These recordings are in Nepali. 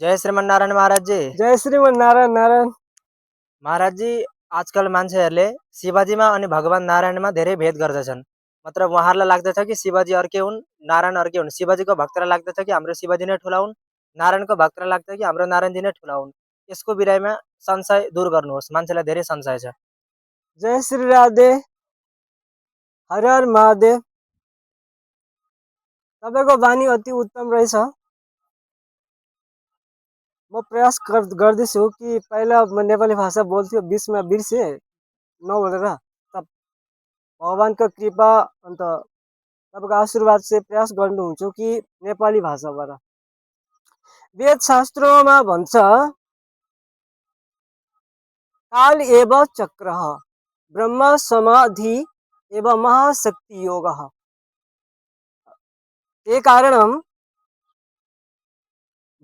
जय श्रीमन्नारायण महाराज जी। जय श्रीमन नारायण नारायण। महाराज जी, आजकल मान्छेहरूले शिवजीमा अनि भगवान नारायणमा धेरै भेद गर्दछन्। मतलब उहाँहरूलाई लाग्दछ कि शिवजी अर्कै हुन्, नारायण अर्कै हुन्। शिवजीको भक्तलाई लाग्दछ कि हाम्रो शिवजी नै ठुला हुन्, नारायणको भक्तलाई लाग्छ कि हाम्रो नारायणजी नै ठुला हुन्। यसको विषयमा संशय दूर गर्नुहोस्, मान्छेलाई धेरै संशय छ। जय श्री राधे। हर हर महादेव। तपाईँको बानी अति उत्तम रहेछ। म प्रयास गर्दैछु कि पहिला म नेपाली भाषा बोल्थ्यो, बिचमा बिर्से नबोलेर। तब भगवानको कृपा अन्त तपाईँको आशीर्वाद चाहिँ प्रयास गर्नुहुन्छ कि नेपाली भाषाबाट। वेद शास्त्रमा भन्छ काल एव चक्रः ब्रह्म समाधि एवं महाशक्ति योगः। त्यही कारण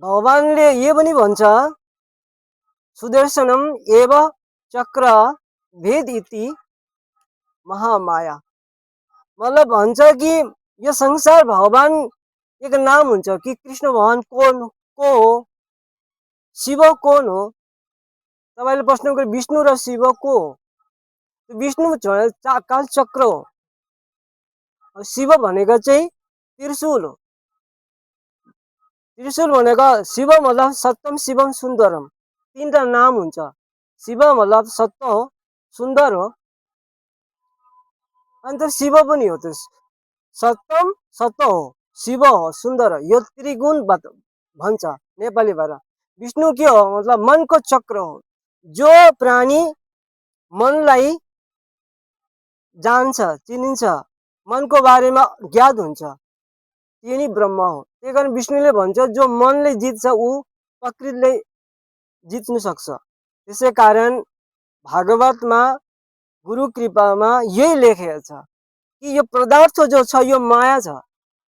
भगवानले ये पनि भन्छ सुदर्शनम एव चक्र भेद इति महामाया। मतलब भन्छ कि यो संसार भगवान एक नाम हुन्छ कि कृष्ण भगवान को हो, शिव कौन हो। तपाईँले प्रश्न गरे विष्णु र शिव को हो। विष्णु काल चक्र हो, शिव भनेको चाहिँ त्रिशूल हो। त्रिशूल भनेको शिव मतलब सत्यम शिवम सुन्दरम, तीनटा नाम हुन्छ। शिव मतलब सत्य हो, सुन्दर हो, अन्त शिव पनि हो। त्यो सत्यम सत्य हो, शिव हो, सुन्दर हो, यो त्रिगुण भन्छ नेपालीबाट। विष्णु के हो मतलब मनको चक्र हो। जो प्राणी मनलाई जान्छ, चिनिन्छ, मनको बारेमा ज्ञात हुन्छ, त्यो नै ब्रह्म हो। त्यही कारण विष्णुले भन्छ जो मनले जित्छ ऊ प्रकृतिले जित्नु सक्छ। त्यसै कारण भागवतमा गुरु कृपामा यही लेखेको छ कि यो पदार्थ जो छ यो माया छ।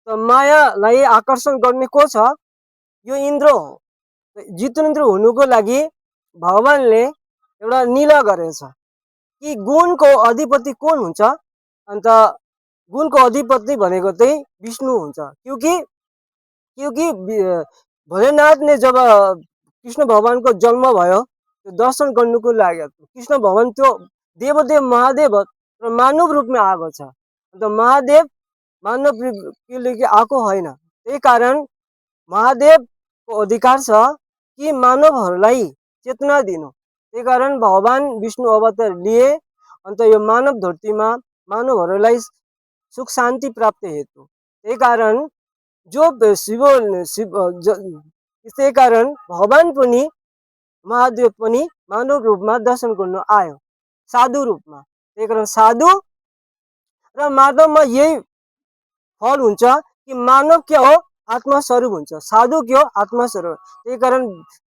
त मायालाई आकर्षण गर्ने को छ? यो इन्द्र हो। जितेन्द्र हुनुको लागि भगवानले एउटा लीला गरेछ कि गुणको अधिपति कोन हुन्छ? अन्त गुणको अधिपति भनेको चाहिँ विष्णु हुन्छ। क्योंकि भोलेनाथ ने जब कृष्ण भगवान को जन्म भयो दर्शन गर्नुको लागि कृष्ण भगवान त्यो देवदेव महादेव र मानव रूपमा आएको छ। अन्त महादेव मानव के लागि आएको होइन। त्यही कारण महादेवको अधिकार छ कि मानवहरूलाई चेतना दिनु। त्यही कारण भगवान विष्णु अवतार लिए। अन्त यो मानव धरतीमा मानवहरूलाई सुख शान्ति प्राप्त हेतु। त्यही कारण जो त्यसै कारण भगवान पनि महादेव पनि मानव रूपमा दर्शन गर्नु आयो, साधु रूपमा। त्यही कारण साधु र माधवमा यही फल हुन्छ कि मानव के हो? आत्मा स्वरूप हुन्छ। साधु के हो? आत्मा स्वरूप। त्यही कारण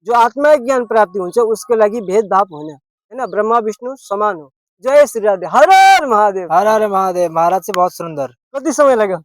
जो आत्मा ज्ञान प्राप्ति हुन्छ उसको लागि भेदभाव होइन, होइन। ब्रह्मा विष्णु समान हो। जय श्री राधे। हर हर महादेव। हर हर महादेव। महाराज से बहुत सुंदर। कति समय लाग्यो?